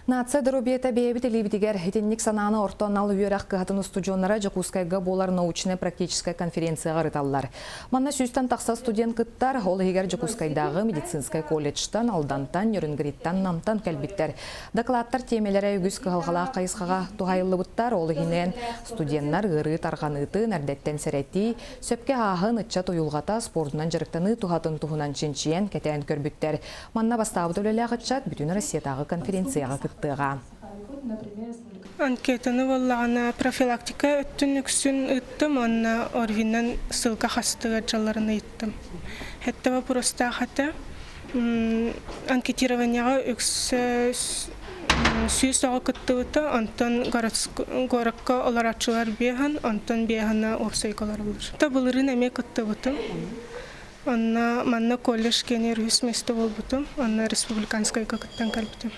Нация доруобуйата бэйэбит илиибитигэр. Итинник санааны орто анал үөрэх кыһатын устудьуоннара Дьокуускайга буолар научнай-практическай конференцияҕа ырыталлар. Манна сүүстэн тахса студент кыттар, ол иһигэр Дьокуускайдааҕы медицинскэй колледжтан, Алдантан, Нерюнгриттан, Намтан кэлбиттэр. Докладтар тиэмэлэрэ үгүс кыһалҕалаах хайысхаҕа туһайыллыбыттар, ол иһинэн студеннар ыарыы тарҕаныытын, эрдэттэн сэрэтии, сөпкө ааһын, ыччат уйулҕата, спордунан дьарыктаныы туһатын туһунан чинчийэн, кэтээн көрбүттэр. Манна бастаабыт үлэлээх ыччат Бүтүн Россиятааҕы конференцияҕа кыттыаҕа. Анкетаны буоллаҕына профилактика өттүн үксүн ыыттым уонна Орвиннан ссылка хастыгар дьалларын ыйыттым. Хэттэ вопростаах этэ. Анкетированияҕа үксэ 100 оҕо кыттыбыта, онтон городка олорооччулар биэһэн, онтон биэһэна уопсайга олороллор. Былырыын эмиэ кыттыбытым. Онно манна колледж киэнигэр үһүс миэстэ буолбутум. Онно республиканскайга кыттан кэлбитим.